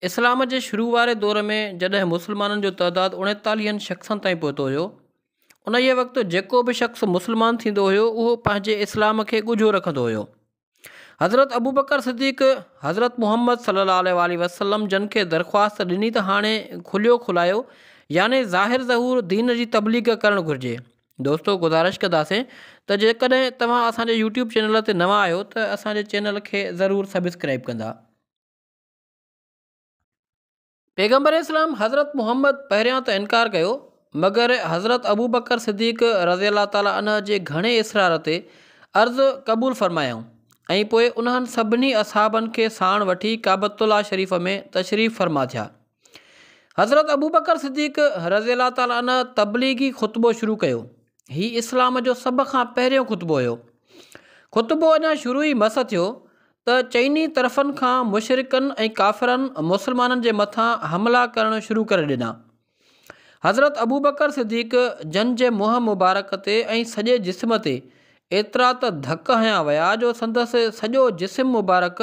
اسلام جي شروع واري دور ۾ جڏهن مسلمانن جو تعداد اڻيتاليهن شخصن تائين پهتو هيو، انهيء وقت جيڪو به شخص مسلمان ٿيندو هيو اهو پنهنجي اسلام کي ڳجهو رکندو هيو. حضرت ابوبڪر صديق حضرت محمد صلي الله عليه واٰله وسلم جن کي درخواست ڏني ته هاڻي کليو کلايو يعني ظاهر ظهور دين جي تبليغ ڪرڻ گهرجي. دوستو گذارش ڪنداسين ته جيڪڏهن توهان اسان جي يوٽيوب چينل تي نوان آهيو ته اسان جي چينل کي ضرور سبسڪرائيب ڪندا. پيغمبر اسلام حضرت محمد پهريان ته انڪار ڪيو مگر حضرت ابوبڪر صديق رضي الله تعالٰي عنه جي گهڻي اصرار تي عرض قبول فرمايائون ۽ پوء انهن سڀني اصحابن کي ساڻ وٺي ڪعبة الله شريف ۾ تشريف فرما ٿيا. حضرت ابوبڪر صديق رضي الله تعالٰي عنه تبليغي خطبو شروع ڪيو. هي اسلام جو سڀ کان پهريون خطبو هيو. خطبو اڃا شروع ئي مس ٿيو ته چئني طرفن کان مشرڪن ۽ ڪافرن مسلمانن جي مٿان حملا ڪرڻ شروع ڪري ڏنا. حضرت ابوبڪر صديق جن جي منهن مبارڪ تي ۽ سڄي جسم تي ايترا ته ڌڪ هنيا ويا جو سندس سڄو جسم مبارڪ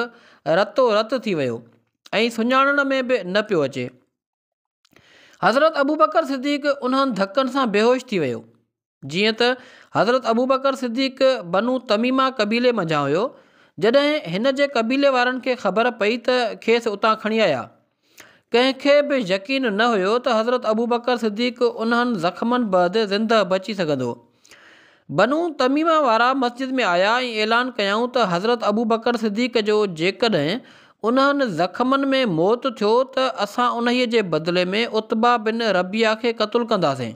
رتو رت ٿي ويو ۽ سڃاڻڻ ۾ به نه پيو اچي. حضرت ابوبڪر صديق انهن ڌڪن سان بيهوش ٿي ويو. جيئن ته حضرت ابوبڪر صديق بنو تميمه قبيلي منجهان هيو، جڏهن هن جي قبيلي وارن کي خبر پئي ته کيس اتان کڻي آيا. ڪنهن کي به يقين نه هيو ته حضرت ابوبڪر صديق انهن زخمن بعد زنده بچي سگهندو. بنو تميمه وارا مسجد ۾ آيا ۽ اعلان ڪيائون ته حضرت ابوبڪر صديق جو جيڪڏهن انهن زخمن ۾ موت ٿيو ته اسان انهيء جي بدلي ۾ عتبه بن ربيعه کي قتل ڪنداسين.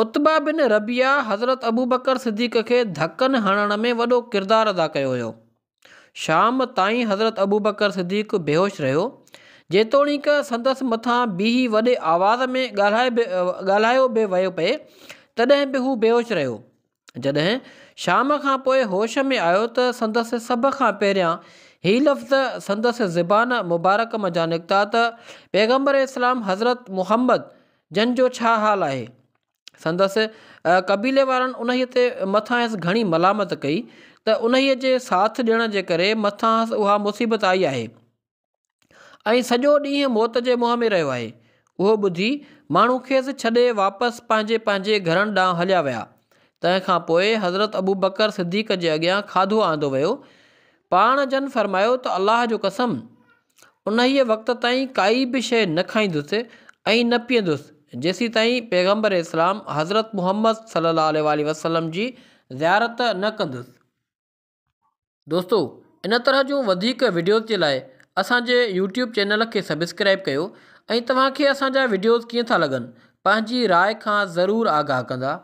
عتبه بن ربيعه حضرت ابوبڪر صديق کي ڌڪن هڻڻ ۾ وڏو ڪردار ادا ڪيو هيو. شام تائين حضرت ابوبڪر صديق بيهوش رهيو. جيتوڻيڪ سندس مٿان بيهي وڏي آواز ۾ ڳالهايو به ويو پئي، تڏهن به هو بيهوش رهيو. جڏهن شام کان پوء هوش ۾ آيو ته سندس سڀ کان پهريان هي لفظ سندس زبان مبارڪ منجهان نڪتا ته پيغمبر اسلام حضرت محمد جن جو ڇا حال آهي؟ سندس قبيلي وارن انهيء تي مٿانئس گهڻي ملامت ڪئي ته انهيء جي ساٿ ڏيڻ جي ڪري مٿانئس اها مصيبت آئي آهي ۽ سڄو ڏينهن موت جي منهن ۾ رهيو آهي. اهو ٻڌي ماڻهو کيس ڇڏي واپس پنهنجي پنهنجي گهرن ڏانهن هليا ويا. تنهن کان پوء حضرت ابوبڪر صديق جي اڳيان کاڌو آندو ويو. پاڻ جن فرمايو ته الله جو قسم! انهيء وقت تائين ڪائي به شيء نه کائيندس ۽ نه پيئندس، جيسيتائين پيغمبر اسلام حضرت محمد صلي الله عليه واٰله وسلم جي زيارت نه ڪندس. دوستو ان طرح جون وڌيڪ وڊيوز جي لاء اسان جي يوٽيوب چينل کي سبسڪرائيب ڪيو ۽ توهان کي اسان جا وڊيوز ڪيئن ٿا لڳن پنهنجي راء کان ضرور آگاهه ڪندا.